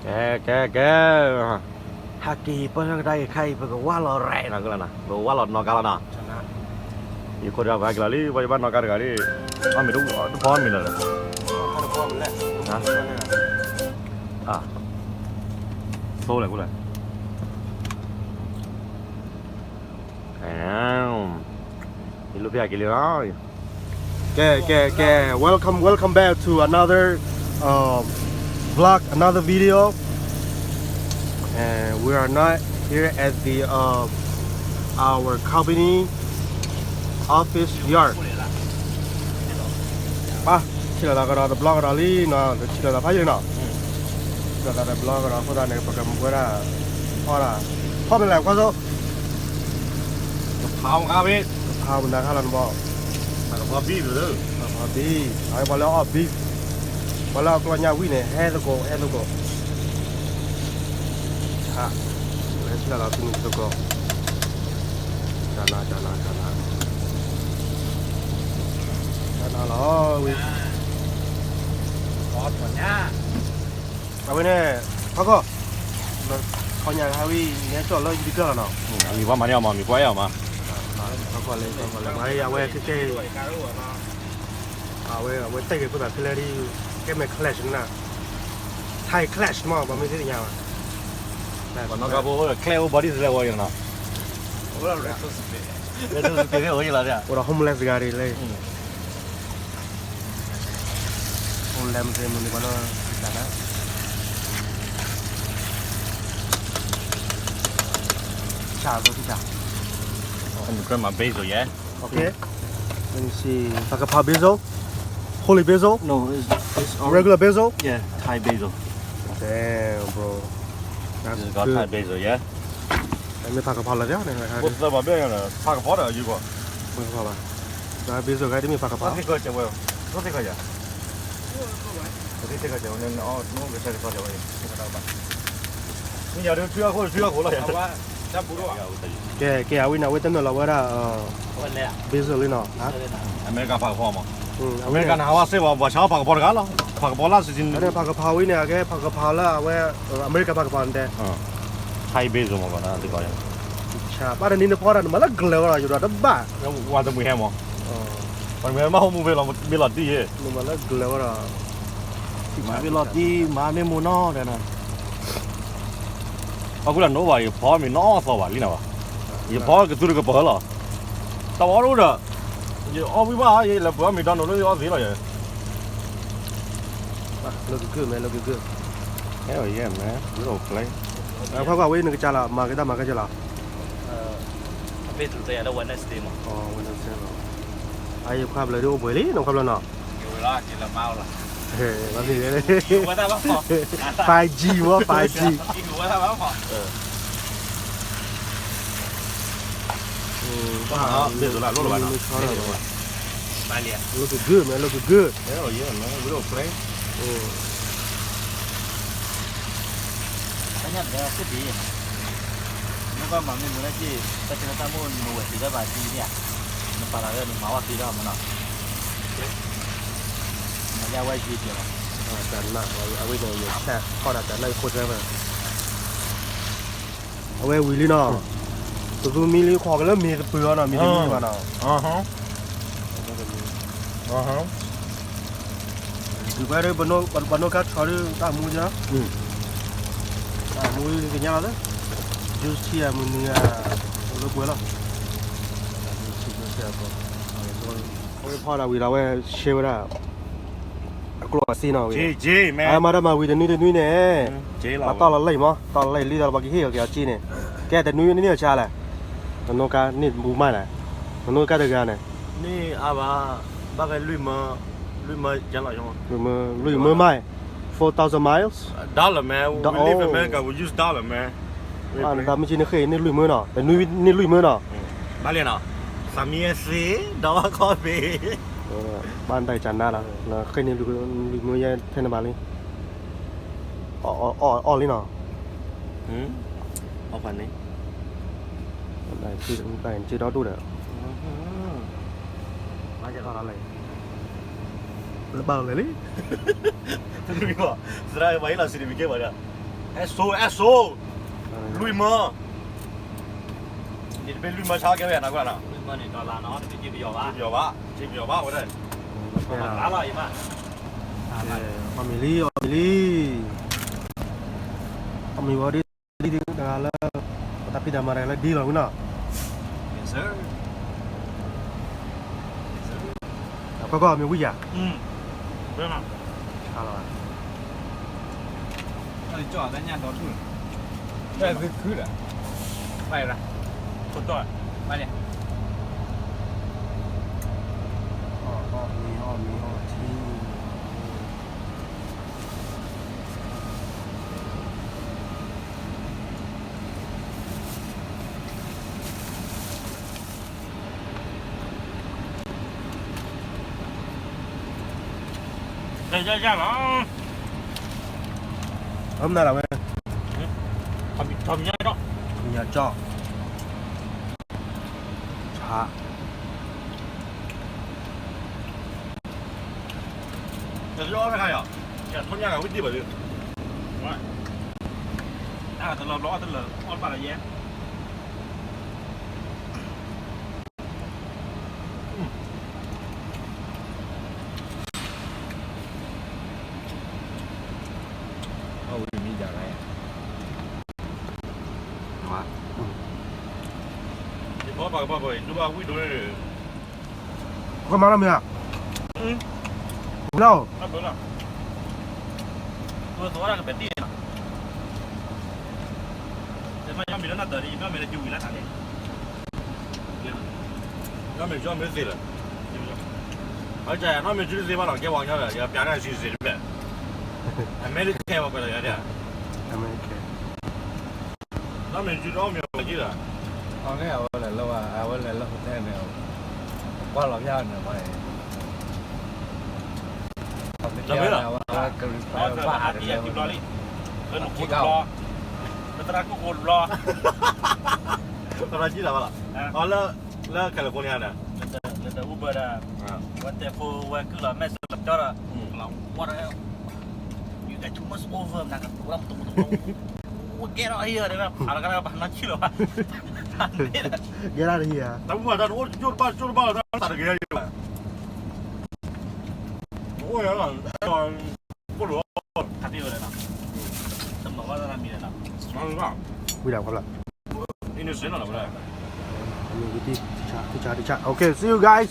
ကဲ ကဲ ကဲ, ဟဲက့ၤပၢၢ်ကဒါက့ၤခါအံၤ ပကဝၢ်လီၤရဲၣ်နီၤ ကလီၤနီၤ, ပကဝၢ်လီၤနီၢ်ကါလီၤနီၤ, ယခိၣ်ဒၣ်ပှၤဟဲက့ၤလီၤလံ ပှၤယဘၣ်နီၢ်ကါတဂၤလံ, အမ့ၢ်တဖီမ့ၢ်လၢာ်လၢ, သိလဲၣ် ကိလဲၣ် ယလိၣ်ဖဲက့ၤလံနီၤ, ကဲ ကဲ ကဲ, welcome, welcome back to another, um, vlog, another video, and we are not here at the, um, our company office yard. ပှၤ ဆံးလီၤသးကဒီးတဘျီကဒီးလံနီၤ, ဆံးလီၤသးဖးယံာ်လံနီၤ, ဆံးလီၤသးတဘျီကဒီးအဃိသတးန့ၣ် ပကမၤဝဲဒၣ် ဖီဒၣ်, ဖီမနုၤလဲၣ် ကွၢ်စိ ကဖးမနုၤခါလီၤနဘီ, ကဖး beef, အဝဲပှၤလၢအီၣ် beef, ပှၤလၢအီၣ်ကျီၢ်ညၣ်ဝံၣ်န့ၣ် ဟဲသကိး ဟဲသကိး, ဆါ, ဝဲဆံးလီၤသးဖဲန့ၣ်သကိး, ကနၤ ကနၤ ကနၤ, ကနၤလီၤဝံၤ အဝဲန့ၣ် ဖီခိၣ်, ခီညါဟဲဝံၤ နဲကၠီၣ်လၢယတကၢၢ်လီၤနီၤ, မံၤပှၤမၤန့ၢ်အီၤမး မံၤပှၤအဲၣ်အီၤမး, ဖီခိၣ်လၢ ဖီခိၣ်လၢ ပှၤအဝဲခဲကဲ အဝဲ အဝဲတဲက့ၤခိၣ်သးဖဲလဲၣ်ဒ် ကဲမဲာ် clash န့ၣ်, Thai clash မး ပှၤမ့ၢ်သ့ၣ်ညါဘၣ်, ပှၤနီၢ်ကါဖိအိၣ်ဒီး clash အိၣ် body စလဲဝဲနီၤ, အိၣ်ဒီး homeless တဂၤဒ်လဲၣ်, အိၣ်လဲမ့ၢ်သ့မုၢ်န့ၣ် ပှၤနီၢ်ကါနၤ, ဆါ ဘိ ဆါ, And grandma basil, yeah? Okay. Let me see. ผักกะเพรา basil? Holy basil? No, it's, it's regular basil? Yeah, Thai basil. Damn, bro. That's good. This is called Thai basil, yeah? မ့ၢ် ผักกะเพรา လီၤ, ဘိသၢဘၣ်ဘဲ ผักกะเพรา ဒီးယူၤကီၢ်, ผักกะเพรา ဘၣ်, ဒီး basil ဂၤ တမ့ၢ် ผักกะเพรา သ့ၣ်ကီၢ်စဲးဝဲ, သ့ၣ်ကီၢ်စဲး, သ့ၣ်ကီၢ်စဲးဝဲန့ၣ် နကစဲးကီၢ်စဲးဝဲ, မ့ၢ်ယၤဒုး ထံအခိၣ် ထံအခိၣ်လီၤယၤ ကဲ ကဲ အဝဲန့ၣ် အဝဲတနုာ်လီၤဝဲဒၣ် basil လံနီၤ, အမဲရကၤ ผักกะเพรา မး, အမဲရကၤန့ၣ် ဟးဝဲစ့ၢ်ကီး ဘၣ်ဆါ ผักกะเพรา တဂၤလီၤ, ผักกะเพรา လၢ season န့ၣ် ผักกะเพรา ဝဲန့ၣ် အကဲ ผักกะเพรา လၢအဝဲ အမဲရကၤ ผักกะเพรา န့ၣ်တဲ, Thai basil မး ဘၣ်တနံၤနဖီဒၣ် နမၤလၢကလၢၤဝဲလီၤ ယဒွးတဘၣ်, ဝၤတမှံၤဟဲမး, ပှၤတမှံၤဟဲမး ဟိမူဖဲလီၤ မ့ၢ်လီၤတံၢ်ယဲ, နမၤလၢကလၢၤဝဲလီၤ, မ့ၢ်လီၤတံၢ် မၤမ့ၢ်မိၢ်နီၢ်တဲနီၤ အဃိဒီး နအိၣ်ဘၣ် ယဖီမ့ၢ်နီၢ်အီၣ်သီဘၣ်လံနၤဘၣ်, ယဖီကသူတကပၤလီၤ, တၢ်ဝီအိၣ်ဒီး ယအီၣ်ဝံၣ်ဘၣ် ယလဲၤပှ့ၤအီၣ် McDonald လၢယအီၣ်သ့လီၤယဲ, look good man, look good, hell yeah man, real play, ခွါခွါဝဲ နကစၢ်လီၤ မၤက့ၤတၢ်မၤကဲကလီၤ, အမ့ၢ်သူတယၤလၢ Wednesday မး, Wednesday လီၤ, အယခွါဘျၢဒ်အိၣ်ဘှံးလံ နခွါဘျၢနီၤ five G ဝဲ five G, မ့ၢ်လီၤ look good man, look good, hell yeah man, real play, နကမၤမ့ၢ်မုာ်လၢက့ၤ တၢ်ဆၢကတီၢ်မိၢ်နဝဲၢ်သံလၢဘၣ်သံန့ၣ်ဧါ, နပာ်လီၤလၢနမၤဝဲသံလီၤမးနီၤ, မၤယါဝဲယံၤပျဲၢ်လီၤ, တၢ်နး အဝဲန့ၣ်ယဆၢထီၣ်ဒၣ်တၢ်နၢ်ခိၣ်ထွဲဝဲ အဝဲဝံၤလံနီၤ, တသူမံလံ ခီၣ်က့ၤလၢမ့ၢ်တပၢၢ်အီၤနီၤ မ့ၢ်တမံၤဘၣ်နီၤ, ဒုးကွဲဒ် ပှၤနိကါထီၣ်ဒ်တၢ်မူယါ, တၢ်မူကညါလီၤလၢ juice ထံဧါ မုၢ်နံၤဧါ, လၢပှဲၤလီၤ, အဝဲဖီဒၣ်ဝံၤဒီး အဝဲဆှဲဝဲဒၣ် အကျိၣ်အစ့နီၤဝဲ, မၤတၢ်မၤဝံၤတနွံတနွံန့ၣ်, မၤတီၢ်လီၤလံမး တီၢ်လီၤလံ လံတၢ်လီၤပှၤကဟ့ၣ်အီၤက့ၤအစ့န့ၣ်, ကဲတနွံနံၣ်န့ၣ်ဆါလဲၣ်, နနိကါန့ၣ်မူမၢ်လဲၣ်, နနိကါတဂၤန့ၣ်, န့ၣ်အါဘၣ်, ဘၣ်ဖဲလွံၢ်မၢ, လွံၢ်မၢယါလီၤ, လွံၢ်မၢ, လွံၢ်မၢမၢ, four thousand miles, dollar မ့ၢ်, we live America, we use dollar မ့ၢ်, တၢ်မ့ၢ်က့ၤနဃ့ၢ်န့ၣ်လွံၢ်မၢနီၤ, တနွံန့ၣ်လွံၢ်မၢနီၤ, ဘၣ်လဲၣ်နီၤ, သးမံအသ့, ဒီးဘၣ်ခီဖ့ ဘၣ်တၢ်ကနါလီၤ, ဃ့ၢ်န့ၣ်လွံၢ်မၢယဲထဲနဘၣ်လံ, အီၣ်လံနီၤ, အီၣ်ဖးန့ၣ်, တၢ်က့ဒီဒိၣ်ဒီး, လၢဘၣ်လီၤလဲၣ်လံ, သရၣ်ဘၣ်ဟ့ၣ်လီၤ certificate ဘၣ်ဒီး အဲၣ်စိ အဲၣ်စိ လွံၢ်မၢ, ယတဘ့ၣ်လွံၢ်မၢဆါကဲဝဲနၤကွၢ်နီၤ, လွံၢ်မၢန့ၣ် dollar နီၤ, တဘ့ၣ်က့ပယီၤဘၣ်, ပယီၤဘၣ်, က့ပယီၤဘၣ်ဝဲဒၣ်, လီၤယမး, အီၣ်မ့ၤလံ အီၣ်မ့ၤလံ, အီၣ်မ့ၤဝဲဒ် ဒ်တဂၤလၢ ပတၢ်ဖံးတၢ်မၤတဂၤလၢဒ်လီၤဝံၤနီၤ, ကီၢ်ကီၢ်မ့ၢ်ဝံၤယၤ, ဆါလီၤ, အီၣ်မ့ၤ အီၣ်မ့ၤ အီၣ်ထံ တၢ်ယၢ်ယၢ်လီၤ, အမနုၤလီၤဝဲ, ထီၣ်မံၤကၠီၣ်, မံၤကၠီၣ်, ဆါ တလီၤဘၣ်ယဲ, ယဖီပာ်ကဖီဖိ ဒုးဘၣ်ဝံၣ်ဒိၣ်န့ၣ်, ကမၤလီၤမ့ၢ်ဧါ, ဝံၤလီၤ, သဝီတၢ်ကပဲာ်တံၢ်နီၤ, မ့ၢ်လၢနတၢ်ဒ် မ့ၢ်လၢကဝံၤလၢတၢ်န့ၣ်, မ့ၢ်ကၠီမ့ၢ်သ့လၢ, အကနီၣ်မ့ၢ်ကၠီတသ့ဘၣ်နီၤ ကဲပှၤကညီဒီး ယပျးန့ၢ်စံစ့တဖျၢၣ်, အမဲရကဲပှၤကွဲးလီၤယၤဒၣ်, အမဲရကဲ နီၣ်မ့ၢ်ကၠီတအီၣ်မ့ၢ်ပှၤကံလီၤ, အဝဲလဲၤလၢ အဝဲလဲၤလၢ hotel န့ၣ်, ကွၢ်လီၤဖျါန့ၣ်, တမ့ၢ်လီၤ, ဘၣ်ဟးတဘျီလံ, လၢနဃိတဘျီ, လၢသရၣ်ကိၣ်ဃိတဘျီ, သရၣ်ကံလီၤဘၣ်လီၤ, လၢ လၢ California န့ၣ်, လၢ Uber ဒီး, ဝဲတဲဖိဝဲကုၢ်လီၤ message လီၤကၠီဒီး, လီၤ what the hell, you got too much over နကတူၢ်လီၤ မတူၢ်မတူၢ်, အိၣ်ကဲထီၣ်ဟံၣ်ဒီး ဖးလီၤကဒီးဘၣ်နီၢ်ဆံလီၤဘၣ်, ကဲထီၣ်တဟံၣ်ဧါ, တၢ်မူဘၣ်တၢ်တအိၣ်ကၠိတဘၣ်ကၠိတဘၣ်လီၤ တၢ်တဂ့ၤ, အိၣ်ယၤလီၤ, ကိၣ်လိာ်, ခါတ့ၢ်ဝဲဒၣ်နီၤ, တမၤဘၣ်သရၣ်မံၤဒီးနီၤ, ဝံၤဒၣ်ဖီလာ်, အံၤန့ၣ်စ့နီၤလီၤဝဲဒၣ်, okay, see you guys.